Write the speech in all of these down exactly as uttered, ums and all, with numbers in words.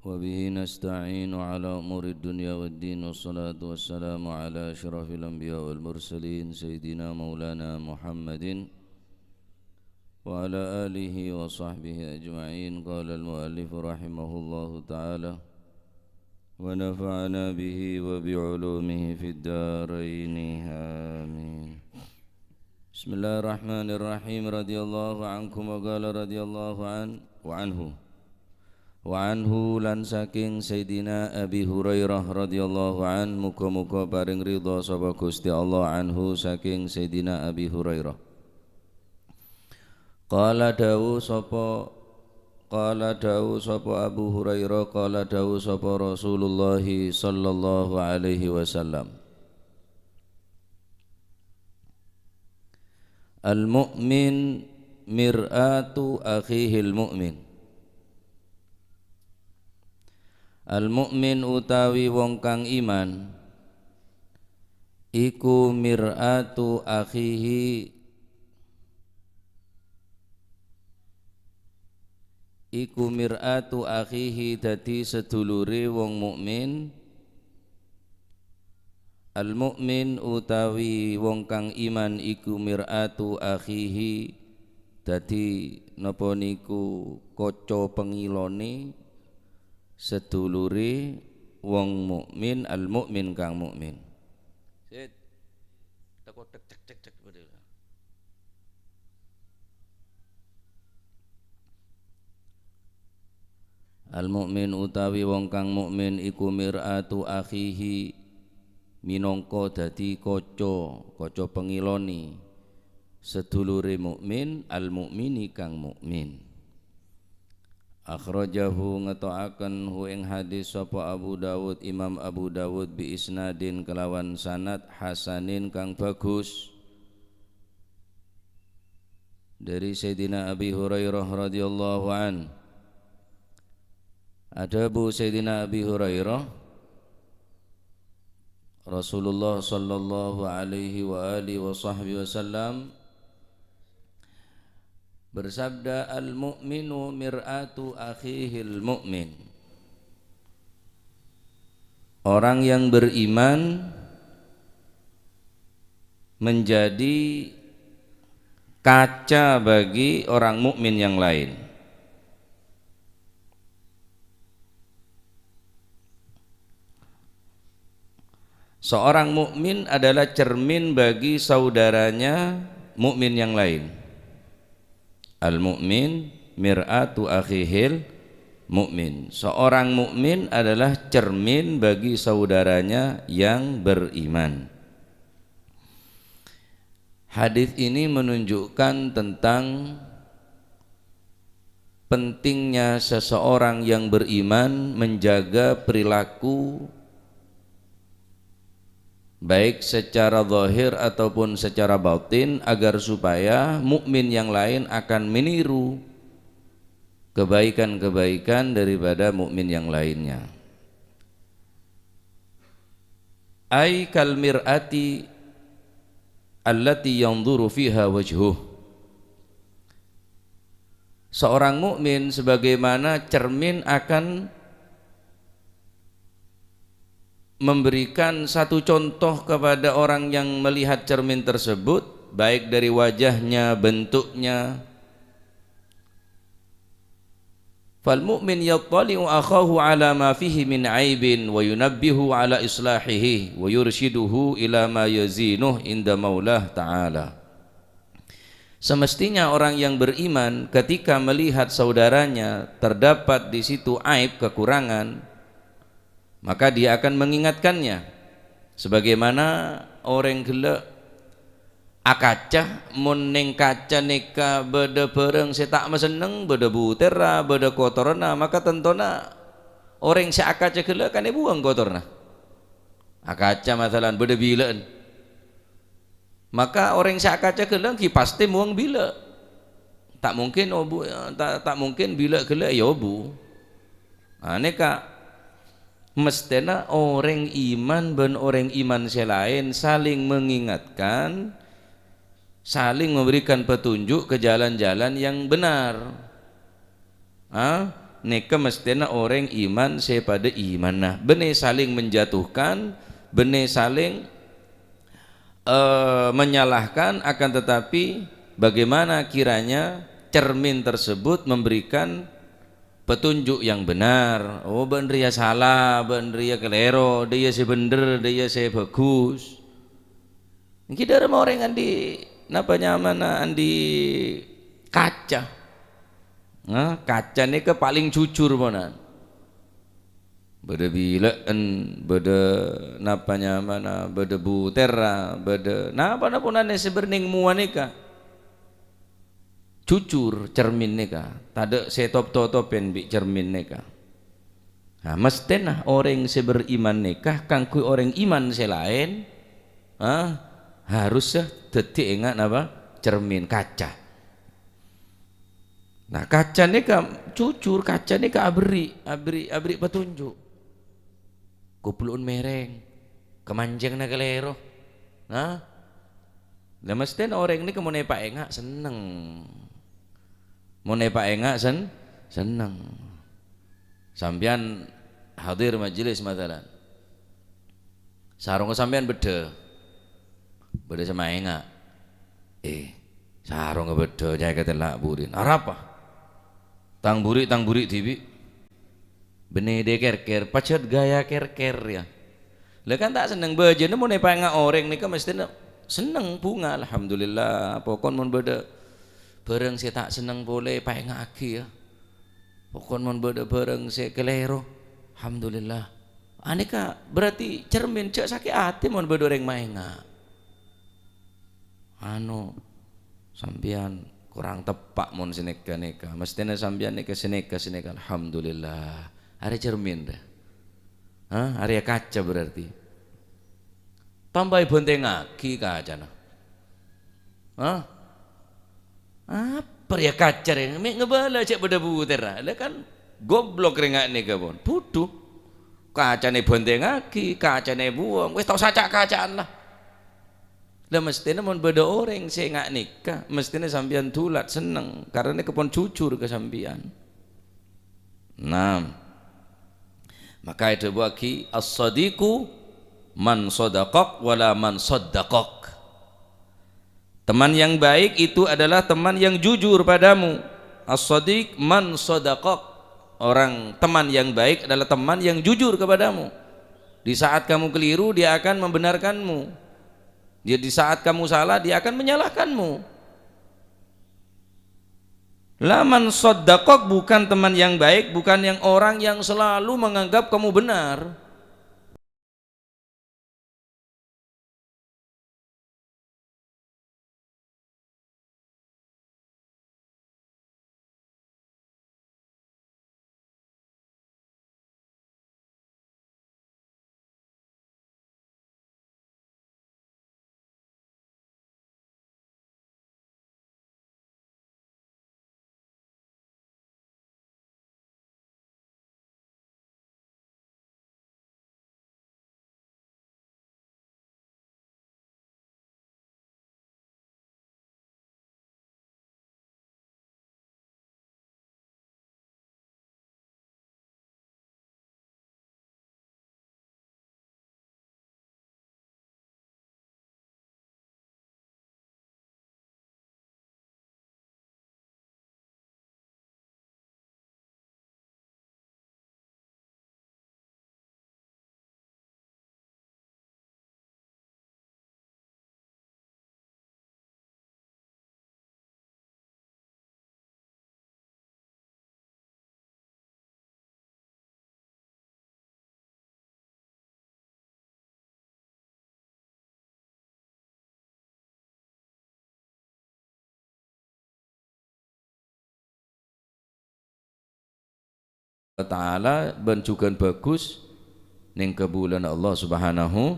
وبه نستعين على أمور الدنيا والدين، والصلاة والسلام على أشرف الأنبياء والمرسلين سيدنا مولانا محمد وعلى آله وصحبه أجمعين. قال المؤلف رحمه الله تعالى، ونفعنا به وبعلومه في الدارين. آمين. Bismillahirrahmanirrahim. Radhiyallahu ankum wa qala radhiyallahu an-, wa anhu. Wa anhu, lan saking Sayyidina Abi Hurairah radhiyallahu an, muga-muga paring ridha sapa Gusti Allah anhu saking Sayyidina Abi Hurairah. Qala dawu sapa, qala dawu sapa Abu Hurairah, qala dawu sapa Rasulullah sallallahu alaihi wasallam. Al-mu'min mir'atu akhihil mu'min. Al-mu'min utawi wong kang iman iku mir'atu akhihi, iku mir'atu akhihi, dadi sedulure wong mukmin. Al-mu'min utawi wong kang iman iku mir'atu akhihi, dadi napa niku kaca pengilone sedulure wong mukmin, al-mu'min kang mukmin. Sit. Teko tek, cek, cek, cek, bener. Al-mu'min utawi wong kang mukmin iku mir'atu akhihi, minangka dadi kaca, kaca pengilone sedulure mukmin, al-mu'mini kang mukmin. Akhrajahu, ngeto'aken hu ing hadis sapa Abu Dawud, Imam Abu Dawud, bi isnadin kelawan sanad hasanin kang bagus. Dari Sayyidina Abi Hurairah radhiyallahu an. Adhabu Sayyidina Abi Hurairah, Rasulullah sallallahu alaihi wa alihi wa sahbihi wasallam bersabda, "Al-mu'minu mir'atu akhihil mu'min." Orang yang beriman menjadi kaca bagi orang mukmin yang lain. Seorang mukmin adalah cermin bagi saudaranya mukmin yang lain. Al-mu'min mir'atu akhihil mu'min. Seorang mukmin adalah cermin bagi saudaranya yang beriman. Hadis ini menunjukkan tentang pentingnya seseorang yang beriman menjaga perilaku, baik secara zahir ataupun secara batin, agar supaya mukmin yang lain akan meniru kebaikan-kebaikan daripada mukmin yang lainnya. Ai kal mir'ati allati yanzuru fiha wajhuh. Seorang mukmin sebagaimana cermin akan memberikan satu contoh kepada orang yang melihat cermin tersebut, baik dari wajahnya, bentuknya. Fal mu'min yattali'u akhahu ala ma fihi min aibin wa yunabbihu ala islahihi wa yursyiduhu ila ma yazinuh inda maulah ta'ala. Semestinya orang yang beriman ketika melihat saudaranya terdapat di situ aib, kekurangan, maka dia akan mengingatkannya. Sebagaimana orèng ghellâ' akaca, mon neng kaca nèka bâdâ bârâng sè ta' masenneng, bâdâ butèrra, bâdâ kotoranna, maka tantona orèng sè akaca ghellâ' kan èbuwâng kotorna. Akaca masalan bâdâ bilâ'ân. Maka orèng sè akaca ghellâ' ghi pastè mowang bilâ'. Ta' mungkin obu, ta', ta' mungkin bilâ' ghellâ' èobu. Nah, nèka, mesthèna orèng iman bân orèng iman sè laèn saling mengingatkan, saling memberikan petunjuk ke jalan-jalan yang benar. Ah, Nèka mesthèna orèng iman sè padâ imanna. Bânnè saling menjatuhkan, bânnè saling, eh, menyalahkan, akan tetapi bagaimana kiranya cermin tersebut memberikan petunjuk yang benar. Oh, bâ'na rèya sala, bâ'na rèya kalèro, dâ' iyâ sè bhender, dâ' iyâ sè bhâghus. Ènggi dâ'remma orèng andi', napa nyamana, andi' kaca. Nah, kaca nèka palèng jujur, ponan. Bâdâ bilâ'en, bâdâ napa nyamana, bâdâ butera, bâdâ napa-napa ponana sè bâdâ neng mowa nèka. Jujur cermin nèka, tadâ' sè top-totopèn bi' cermin nèka. Nah, mesthèna orèng sè beriman nèka kaangghuy orèng iman sè laèn, ah, harus, eh, dhâddhi enga' napa? Cermin, kaca. Nah, kaca nèka jujur, kaca nèka aberri', aberri', aberri' patonjhuk. Koblo'en mèrèng, kamanjhângnga kalèro. Nah, la mesthèna orèng nèka mon èpaènga' senneng. Mon èpaènga' sen-, senneng. Sampèyan hadir majelis, masalan. Sarongnga sampèyan beddhâ. Bâdâ sè maènga'. Eh, sarongnga beddhâ, ca'èpon tella' buri'. Arapa? Tang buri', tang buri' dhibi'. Bânnè dâ' kèr-kèr, pajhât ghâjâ kèr-kèr, yâ. La kan ta' senneng bâjâna mon èpaènga' orèng nèka mesthèna senneng, bhunga, alhamdulillah. Pokon mon bâdâ bârâng sè ta' senneng polè, paènga'aghi, yâ. Pokon mon bâdâ bârâng sè kalèro, alhamdulillah. Anèka berarti cermin, jhâ' sakè' atè mon bâdâ orèng maènga'. Anu, sampèyan korang teppa' mon sè nèka-nèka. Mesthèna sampèyan nèka sè nèka-sè nèka. Alhamdulillah. Arè cermin, dâ. Hah? Arè kaca berarti. Tambâi bhântèngaghi kacana. Hah? Apa rèya kaca rè? Mè' ngabâlâ cè' bâdâ butera. La kan goblok rèng nga' nèka pon. Budhu. Kacana èbhântèngaghi, kacana èbuwâng. Wis tao saca' kaca'an la. La mesthèna mon bâdâ orèng sè nga' nèka, mesthèna sampèyan dulat, senneng. Karna nèka pon jujur ka sampèyan. Nah. Maka èdhâbuwaghi, "As-shadiqu man shadaqak wa la man shaddaqak." Teman yang baik itu adalah teman yang jujur padamu. As-shadiq man shadaqak. Orang, teman yang baik adalah teman yang jujur kepadamu. Di saat kamu keliru, dia akan membenarkanmu. Dia, di saat kamu salah, dia akan menyalahkanmu. La man shaddaqak, bukan teman yang baik, bukan yang orang yang selalu menganggap kamu benar. Ta'ala bân jhughân bhâghus neng kabulâna Allah Subhanahu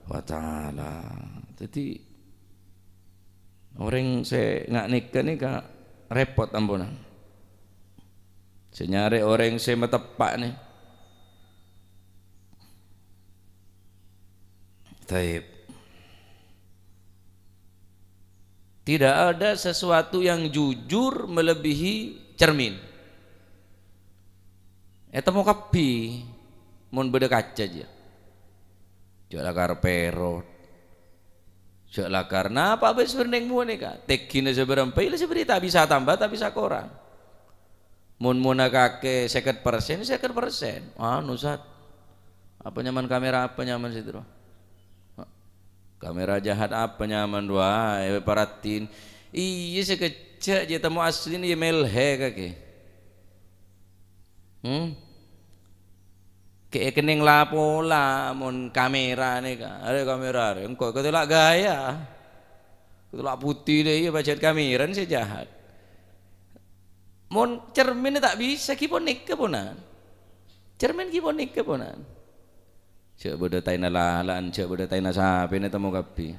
wa Ta'ala. Dhâddhi, orèng sè nga' nèka nèka rèpot amponan. Sè nyarè orèng sè mateppa' nè. Taib. Tidak ada sesuatu yang jujur melebihi cermin. Ètemmo kabbhi mon bâdâ kaca, jâ. Jâ' lakar pèrot. Jâ' lakar napa bâs bârnèng monèka? Tègghina sabârâmpa, ila sabârâmpa ta' bisa tamba, ta' bisa korang. Mon mona kakè sèket persen, sèket persen. Anu, Sat. Apa nyaman kamera apa nyaman situ, Bro? Kamera jahat apa nyaman, wah, eh, paratin. Iyâ, sakejjhâ' jâ' temmo aslina, iyâ, mèlhè kakè. Hmm? Kè-, èkennèng la-pola mon kamera nèka. Arè kamera, arè. Engko' katelak gaya. Katelak putih deh, iyâ, pajhât kamera sè jahat. Mon cermin ta' bisa, ghi ponèka, ponan. Cermin ghi ponèka, ponan. Jâ' bâdâ taèna lala'an, jâ' bâdâ taèna sapèna, temmo kabbhi.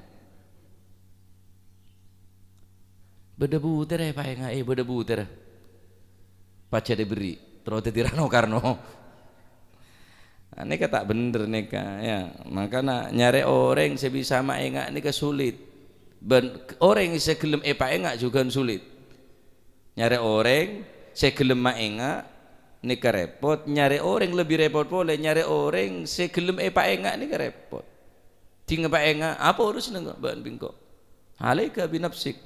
Bâdâ butera, èpaènga'è, bâdâ butera. Pajhât èberri', terro dhâddhi Rano Karno. Nah, nèka ta' bhender nèka, ya. Makana nyarè orèng sè bisa maènga' nèka sulit. Bân orèng sè ghellem èpaènga' jhughân sulit. Nyarè orèng sè ghellem maènga' nèka rèpot, nyarè orèng lebbi rèpot polè, nyarè orèng sè ghellem èpaènga' nèka rèpot. Dhing èpaènga', apa urusanna engko' bân bi' engko'? Alaika binafsik.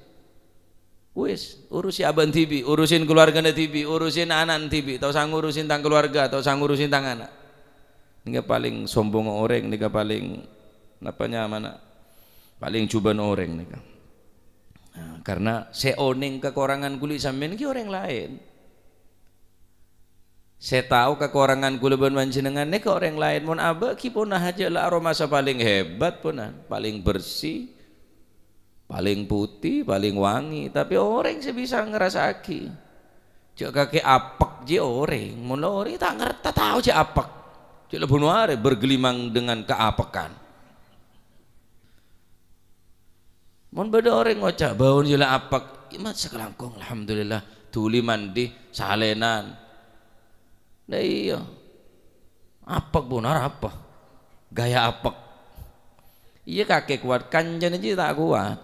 Wis, urusi abâ'na dhibi', urusin kaluwargana dhibi', urusin ana'na dhibi', ta' osa ngurusin tang kaluwarga, ta' osa ngurusin tang ana'. Nèka palèng sombongnga orèng, nèka palèng, napa nyamana? Palèng jhubâ'na orèng nèka. Nah, karna sè onèng kakorangan kulâ sampèyan ghi orèng laèn. Sè tao kakorangan kulâ bân panjhennengngan nèka orèng laèn. Mon abâ' ghi ponaha jâ' la aromasa palèng hebat, ponan, palèng bersih, palèng putih, palèng wangi. Tapè orèng sè bisa ngrasa'aghi. Jâ' kakè apek jiyâ orèng. Mon la orèng ta' ngartè, ta' tao jâ' apek. Jâ' la bâno arè bergelimang dengan keapekan. Mon bâdâ orèng ngoca', "Bâuna jâ' la apek." Iyâ, mat, sakalangkong, alhamdulillah, dhuli mandi, salènan. Lah iyâ. Apek, bâna arapa? Gaya apek. Iyâ, kakè kowat, kancana jiyâ ta' kowat.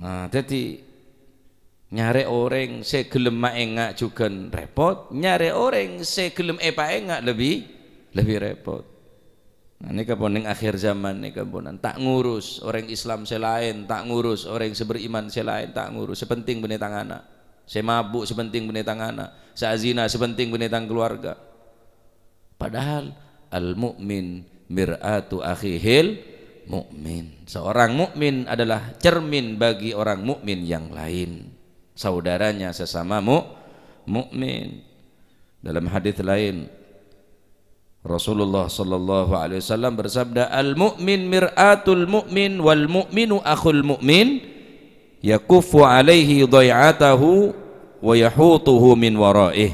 Nah, dhâddhi, nyarè orèng sè ghellem maènga' jhughân rèpot, nyarè orèng sè ghellem èpaènga' lebbi, lebbi rèpot. Nah, nèka pon neng akhir zaman nèka ponan. Ta' ngurus orèng Islam sè laèn, ta' ngurus orèng sè beriman sè laèn, ta' ngurus. Sè penting bânnè tang ana'. Sè mabu' sè penting bânnè tang ana'. Sè azina sè penting bânnè tang kaluwarga. Padahal al-mu'min mir'atu akhihil mu'min. Seorang mukmin adalah cermin bagi orang mukmin yang lain. Saudaranya sesama mu-, mukmin. Dalam hadis lain, Rasulullah sallallahu alaihi wasallam bersabda, "Al-mu'min mir'atul mu'min wal mu'minu akhul mu'min, yakuffu alaihi dhai'atahu wa yahutuhu min waraih."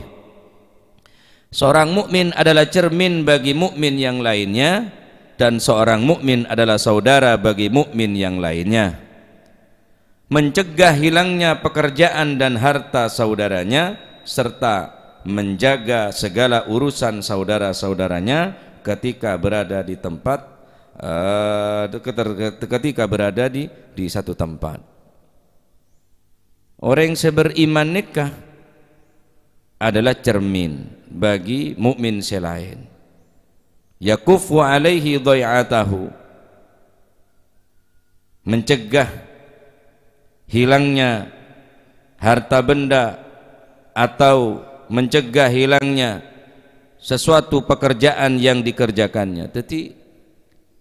Seorang mukmin adalah cermin bagi mukmin yang lainnya, dan seorang mukmin adalah saudara bagi mukmin yang lainnya. Mencegah hilangnya pekerjaan dan harta saudaranya, serta menjaga segala urusan saudara-saudaranya ketika berada di tempat, eh, keter-, ketika berada di, di satu tempat. Orèng sè beriman nèka adalah cermin bagi mukmin sè laèn. Yakuffu alaihi dhai'atahu, mencegah hilangnya harta benda atau mencegah hilangnya sesuatu pekerjaan yang dikerjakannya. Dhâddhi,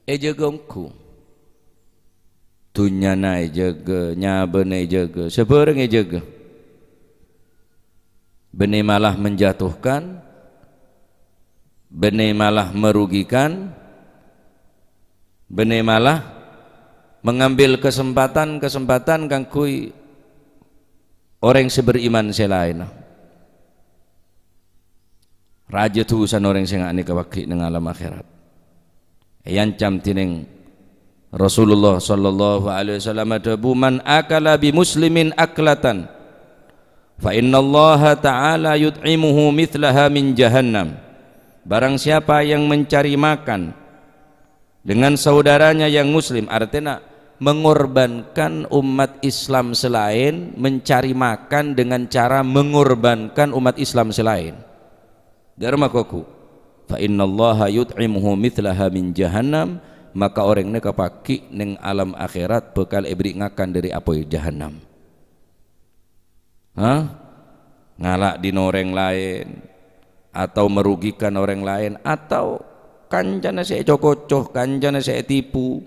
èjâgâ ongghu. Dhunnyana èjâgâ, nyabâna èjâgâ, sabârâng èjâgâ. Bânnè malah menjatuhkan, bânnè malah merugikan, bânnè malah mengambil kesempatan-kesempatan kaangghuy orèng sè beriman sè laènna. Rajâ dhusana orèng sè nga' nèka paghi' neng alam akhèrat. Èancam dhinèng Rasulullah sallallahu alaihi wasallam adhâbu, "Man akala bi muslimin aklatan, fa innallaha ta'ala yut'imuhu mithlaha min jahannam." Barang siapa yang mencari makan dengan saudaranya yang muslim, artèna mengorbankan umat Islam selain, mencari makan dengan cara mengorbankan umat Islam selain. Dâ'ramma ghuwâ', "Fa innallaha yut'imuhu mithlaha min jahannam," maka orèng nèka pagghi' neng alam akhèrat bhâkal èberri' ngakan dâri apoy jahannam. Hah? Ngala' dina orèng laèn, atau merugikan orèng laèn, atau kancana sè èco-koco, kancana sè ètipu,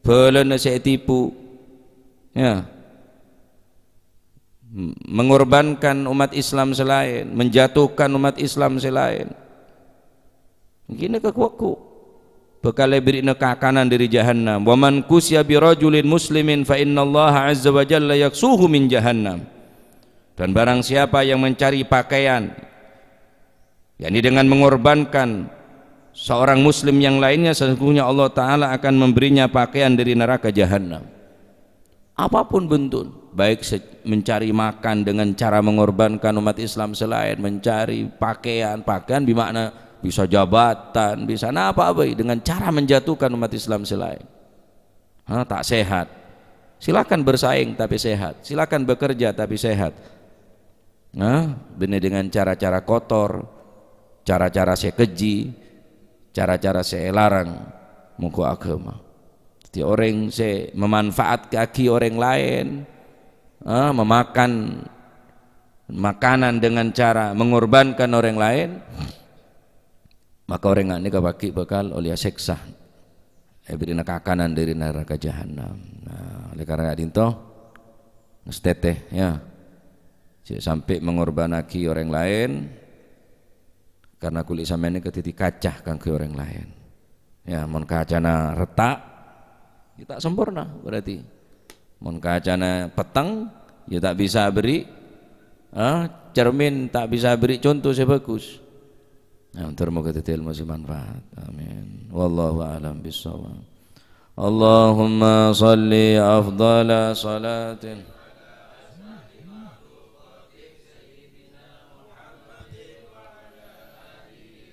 bhâlâna sè ètipu. Ya. M-, mengorbankan umat Islam sè laèn, menjatuhkan umat Islam sè laèn. Ghi nèka ghuwâ'-ghuwâ' bhâkal èberri'na kakanan dâri jahannam. "Wa man kusiya bi rajulin muslimin fa innallaha azza wa jalla yaksuhu min jahannam." Dan barang siapa yang mencari pakaian, yakni dengan mengorbankan seorang muslim yang lainnya, sesungguhnya Allah Ta'ala akan memberinya pakaian dari neraka jahannam. Apapun bentuk, baik se-, mencari makan dengan cara mengorbankan umat Islam sè laèn, mencari pakaian, pakaian bermakna bisa jabatan, bisa napa bhâi, dengan cara menjatuhkan umat Islam sè laèn. Ha, ta' sehat. Silakan bersaing tapi sehat, silakan bekerja tapi sehat. Nah, bânnè dengan cara-cara kotor, cara-cara sè keji, cara-cara sè èlarang mongghu aghâma. Dhâddhi orèng sè memanfaatkaaghi orèng laèn, eh, memakan makanan dengan cara mengorbankan orèng laèn, maka orèng nèka pagghi' bhâkal ollèya sèksa, èberri'na kakanan dâri naraka jahannam. Nah, oleh karena ka'dhinto, ngastètè, ya. Jhâ' sampè' mengorbannaghi orèng laèn, karena kulâ sampèyan nèka dhâddhi kaca kaangghuy orèng laèn. Ya, mon kacana retta', ya ta' samporna berarti. Mon kacana petteng, ya ta' bisa berri', ah, cermin, ta' bisa berri' conto sè bhâghus. Nah, moghâ dhâddhi ilmu sè manfaat. Amin. Wallahu a'lam bissawab. Allahumma shalli afdhala shalatin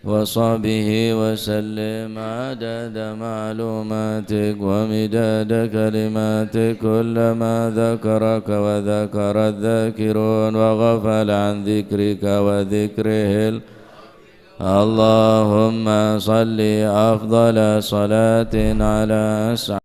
wa sahbihi wa sallim adada ma'lumatik wa midada kalimatik, kullama dzakaraka wa dzakara dzakirun wa ghafala an dzikrika wa dzikrihil. Allahumma shalli afdhala shalatin ala as'a-